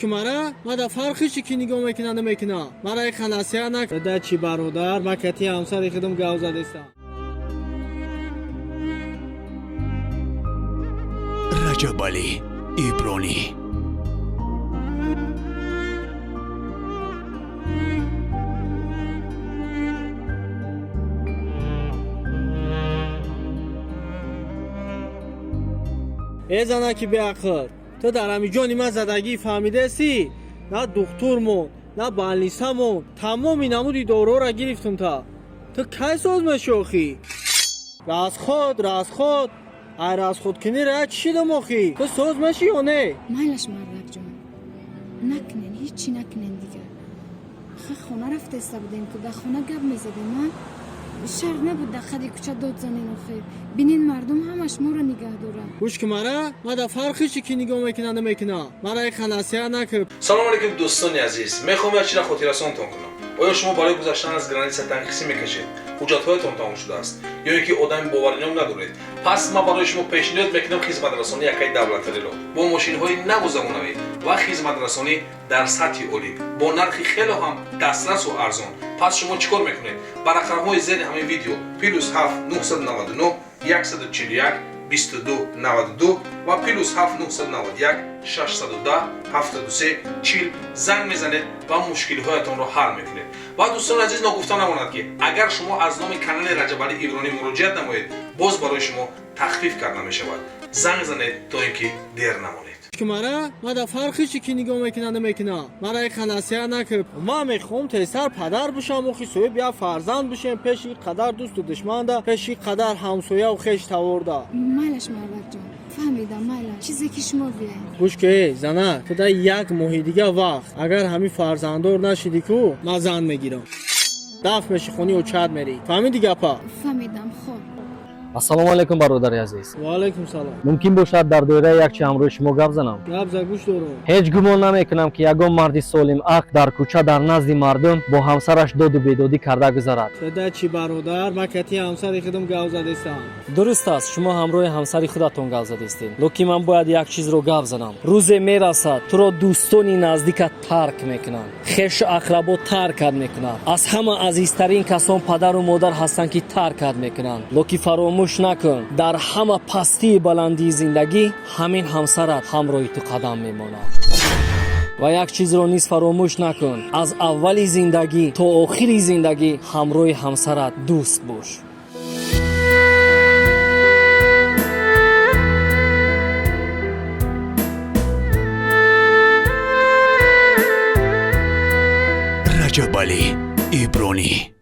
Мара ма да фарқи чи ки нигоҳ мекуна, намекуна, мара иқа насиҳат нак. Да чи, бародар, ма кати ҳамсари худам гав задестам. Раҷабалӣ Ибронӣ. Э, занаки беақл, ту дар ҳами ҷони ман задагӣ фаҳмидаси? На духтурмон, на балнисамон, тамоми намуди доруҳоро гирифтум. Та ту кай соз мешӣ охӣ? Расход, расход, ай расходкунира чӣ шидам охӣ? Ту соз мешӣ ё не? Майлаш, мардакҷон, накунен, ҳичи накунен дигар. Ха, хона рафтаиста будем ку, дар хона гап мезадем. А шарт набуд дар қади кӯча дод занен охир. Бинен, мардум ҳамаш моро нигаҳ дорад. Гӯш ки, мара ма да фарқи чи ки нигоҳ мекуна, намекуна, мара иқа насиҳат накун. Салому алейкум, дӯстони азиз. Мехоҳам як чизро хотиррасонтон кунам. Оё шумо барои гузаштан аз граница танқисӣ мекашед, ҳуҷҷатҳоятон тамом шудааст ё ин ки одами боваринём надоред? Пас ман барои шумо пешниҳод мекунам хизматрасонии якаи давлатариро бо мошинҳои наву замонавӣ ва хизматрасонӣ дар сатҳи олӣ бо нархи хело ҳам дастрасу арзон. Пас шумо чӣ кор мекунед? Ба рақамҳои зери ҳамин видео плюс 7 999 141 22 92 ва плюс 7 991 610 73 40 занг мезанед ва мушкилиҳоятонро ҳал мекунед. Ва, дӯстони азиз, ногуфта намонад, ки агар шумо аз номи канали Раҷабалӣ Ибронӣ муроҷиат намоед, боз барои шумо тахфиф карда мешавад. Занг занед, то ин ки дер намонед. Ки мара ма да фарқи чи ки нигоҳ мекуна, намекуна, мара иқа насиҳат накун. Ман мехоҳам тезтар падар бишам охи, соҳиб як фарзанд бишем, пеши қадар дӯсту душманда, пеши қадар ҳамсояву хеш таворда. Майлаш, мардакҷон, фаҳмидам, майлаш, чизе ки шумо гӯяед. Гӯш ки, эй зана, ту да як моҳи дига вақт. Агар ҳамин фарзанддор нашидӣ ку, ман зан мегирам, дафт меши, хони очад мерӣ. Фаҳмиди гапа? Фаҳмидам, хоб. Ассалому алайкум, бародари азиз. Ва алайкум салом. Мумкин бошад, дар доираи як чи ҳамроҳи шумо гап занам? Гап за, гӯш дорам. Ҳеҷ гумон намекунам, ки ягон марди солим ақл дар кӯча дар назди мардум бо ҳамсараш доду бедодӣ карда гузарад. Да чи, бародар, ман кати ҳамсари худам гав задестам. Дуруст аст, шумо ҳамроҳи ҳамсари худатон гап задистед, лекин ман бояд як чизро гап занам. Рӯзе мерасад, туро дӯстони наздикат тарк мекунанд, хешу ақрабо таркат мекунанд, аз ҳама азизтарин касон падару модар ҳастанд, ки таркат мекунанд. Лекин фаромӯш накун, дар ҳама пастии баландии зиндагӣ ҳамин ҳамсарат ҳамроҳи ту қадам мемонад. Ва як чизро низ фаромӯш накун: аз аввали зиндагӣ то охири зиндагӣ ҳамроҳи ҳамсарат дӯст бош. Раҷабалӣ Ибронӣ.